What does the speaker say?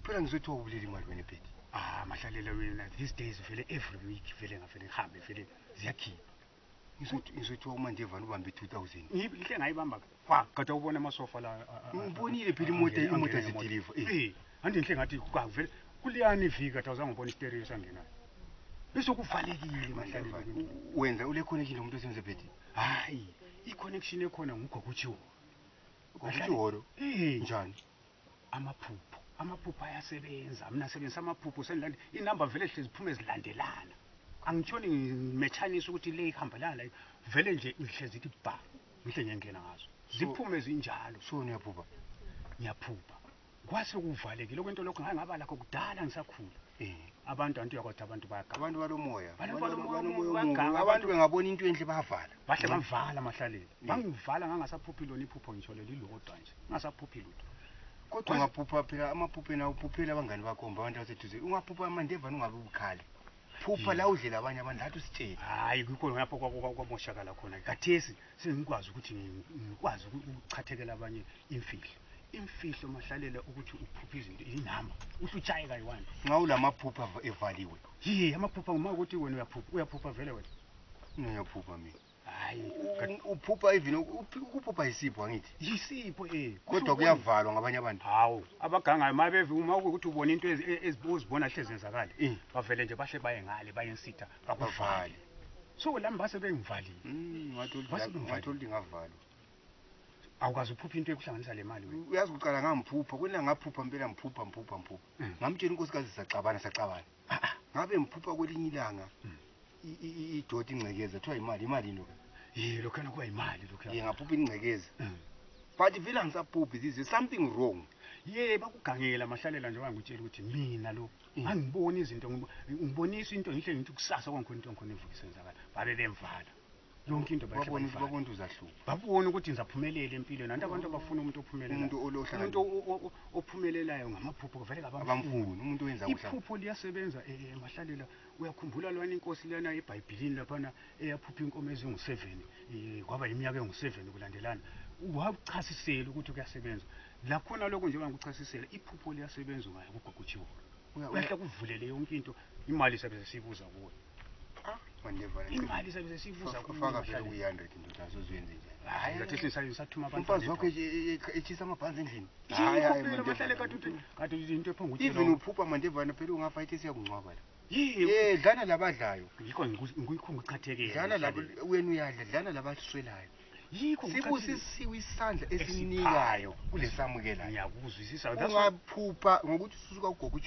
phela ngizothi wawubulela imali wena ebhedi. Mahlalela wena these days vele every week vele ngavele ngihambe vele ziyakhipha. Ngizothi wawumandevana ubambe 2000. Ngihle ngayibamba kwa kade ubona amasofa la. Ngibonile phela imoto zideliver. Ande ngihle ngathi vele kuliyani ivika awuzange ubona istereo sangenayo. Bese kuvalekile Mahlalela. Wenza ule connection nomuntu osebenza ebhedi. Hayi i-connection ekhona ngugokutshiwo. Ngokutshiwo njani? Amaphupho ayasebenza. Mina sebenzisa amaphupho senilande inamba vele hlezi ziphume zilandelana. Angitshoni ngimechanisa ukuthi le ihambelana la vele nje ihlezi ithi ba ngihle ngiyangena ngazo. Ziphume zinjalo. So Ngiyaphupha. Kwase kuvalekile kwento lokho ngaba lakho kudala ngisakhula. Abantu uyakwazi abantu bayaganga. Abantu balomoya. Abantu bengabona into enhle bayavala. Bahle bavala Mahlalela. Bangivala ngangasaphuphi lona iphupho ngitsho lelilodwa nje. Ngingasaphuphi lutho. Kodwa ungaphupha phela amaphupho na uphuphela abangani bakho abantu abaseduze. Ungaphupha amandevana ungabe ubukhali. Phupha la udlela abanye abantu lathi usitshela. Hayi kukho lapho kwamoshakala khona. Kathesi sengikwazi ukuthi ngikwazi ukuchathekela abanye imfihlo Mahlalela ukuthi uphupha izinto inamba uhlutshayeka yiwani ngawulamaphupha evaliwe. Amaphupha uma ukuthi wena uyaphupha vele wena. Ngiyaphupha mina. Hayi uphupha even ukuphupha isipho angithi. Yisipho kodwa kuyavalwa ngabanye abantu. Hawu abagangayo mabeve uma ukuthi ubona into ezibona hlezi zenzakala bavele nje bahle baye ngale bayensitha bakuvale. So lami base bengivalile. Ngathi ngavalwa. Awukazi uphupha into ekuhlanganisa le mali wena. Uyazi uqala ngamphupha kwena ngaphupha impela mphupha. Ngamtshela inkosikazi sacabana. Ngabe mphupha kwelinye ilanga idoti ingcekeza kuthiwa imali lo. Lokho kuba imali lokho. Ngaphupha ingcekeza. But vele angisaphuphi this is something wrong. Bakugangela Mahlalela nje wangitshela ukuthi mina lo angiboni izinto ngibonisa into ngihle ngithi kusasa konke into engikhona evuka isenzakala. Babe bemvala. Yonke into babona uzahluka. Babona ukuthi ngizaphumelela empilweni. Nanti abantu abafuna umuntu ophumelela. Umuntu ophumelelayo ngamaphupho vele abamfuni. Umuntu oyenza kuhla. Iphupho liyasebenza Mahlalela. Uyakhumbula lwana inkosi lana eBhayibhelini laphana eyaphupha inkomo ezingu7 kwaba iminyaka engu7 kulandelana. Wachasisela ukuthi kuyasebenza. La khona lokho nje banguchasisela iphupho liyasebenza ngayo kugokutshiwo. Uyahle kuvulele yonke into imali sabe sesibuza kuwe. Imali sabe sesibuza kufaka phela u100 into azozenza njani. Hayi ngathi sathuma abantu. Umfazi wakho echisa amabhanzi endlini. Hayi Mahlalela kade into ephonga ukuthi even uphupha mandevana phela ungafayithi siyakungcwaba la. Dlana labadlayo. Yikho ngikuyikhunga ichathekile. Dlana labo wena uyadla dlana labaswelayo. Yikho sibusisiwe isandla esinikayo kulesamukela. Ngiyakuzwisisa ungaphupha ngokuthi usuka ugogo